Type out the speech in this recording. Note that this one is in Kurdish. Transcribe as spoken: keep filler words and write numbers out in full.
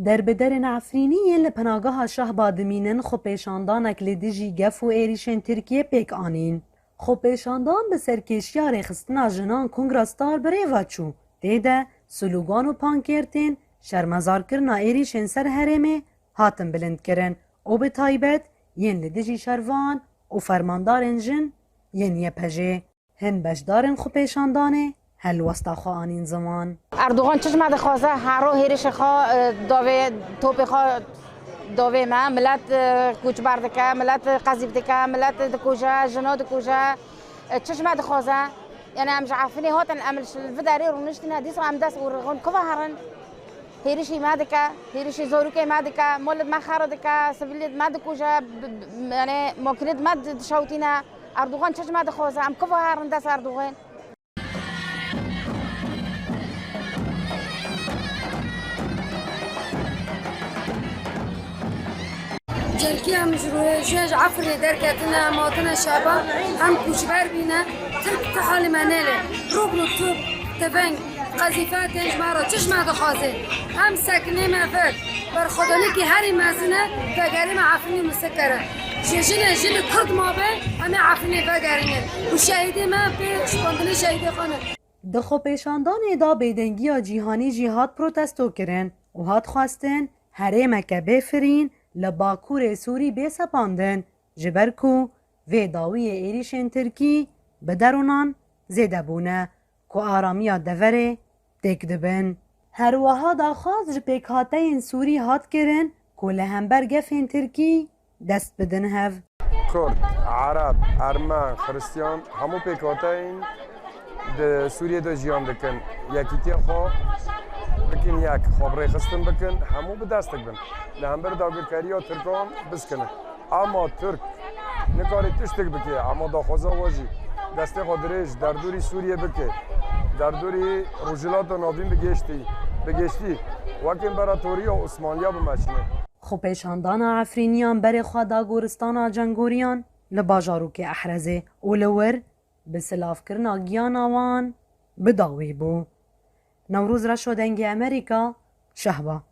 Derbiderên Efrînî yên li penageha Şehba dimînin xwepêşandanek li dijî gef û êrîşên Tirkiyê pêk anîn. Xwepêşandan bi serkêşiya rêxistina jinan Kongra Star bi rê ve çû. Tê de slogan û pankêrtên şermezarkirina êrîşên ser herêmê hatin bilindkirin û bi taybet yên li dijî şervan û fermandarên jin yên Y P J'ê. Hin beşdarên xwepêşandanê helwesta xwe anîn ziman. Erdogan çi ji me dixwaze? Hero hêrişê xwe, e, dawê topê xwe dawê me. Milet, e, koçber dike, milet qezîf dike, milet dikuje, jino dikuje. E, çi ji me dixwaze? Yani em ji Efrînê hatin, em li vî derê rûniştîne, dîsa em dest û rixon kuva herin. Hêrişî me dike, hêrişî zorûkê me dike, molê me xera dike, sivîlê me dikuje, b-, b-, yani makinê me di-, dişewtîne. Erdogan çi ji me dixwaze? Em kuva herin dest Erdogan? Gelkî em ji rûyê ji, ji Efrînê derketine, em hatine Şehba, em koçber bîne, Tirk ti halê me nêlê. Rû bi rû top, tiveng, qezîfe tên ji me re, çi ji me dixwaze? Em sekinê me vir, berxwedanekî herî mezin e, vegerê me Efrînê misikere. Ji jinê, jinê Kurd mabe, em ê Efrînê vegerînin. Û şehîdê me pê şopandinê şehîdê xwe ne. Di xwepêşandanê de bêdengiya cîhanî jî hat protestokirin û hat xwestin herêmeke bê firîn li Bakurê Sûrî bê sepandin, ji ber ku vê dawiyê êrîşên Tirkî bi derûnan zêde bûne ku aramiya deverê têk dibin. Her wiha daxwaz ji pêkhateyên Sûrî hat kirin ku li hember gefên Tirkî dest bidin hev. Kurd, Ereb, Ermen, Xiristiyan, hemû pêkhateyên di Sûriyê de jiyan dikin. Yekîtiya xwe bikin yek, xwe bi rêxistin bikin, hemû bi destek bin. Li hember dagirkeriya Tirkan biskinin. Ama Tirk nikarê tiştek bike, ama daxwaza we jî destê xwe dirêj derdorî Sûriyê bike, derdorî Rojhilata Navîn bigêştî, bigêştî, wek împeratoriya Osmaniya bimeşîne. Xwepêşandana Efrîniyan berê xwe da goristana cengoriyan li bajarokê Ehrezê û li wir bi silavkirina giyana wan bi dawî bû. Newroz Reşo, Dengê Amerîka, Şehba.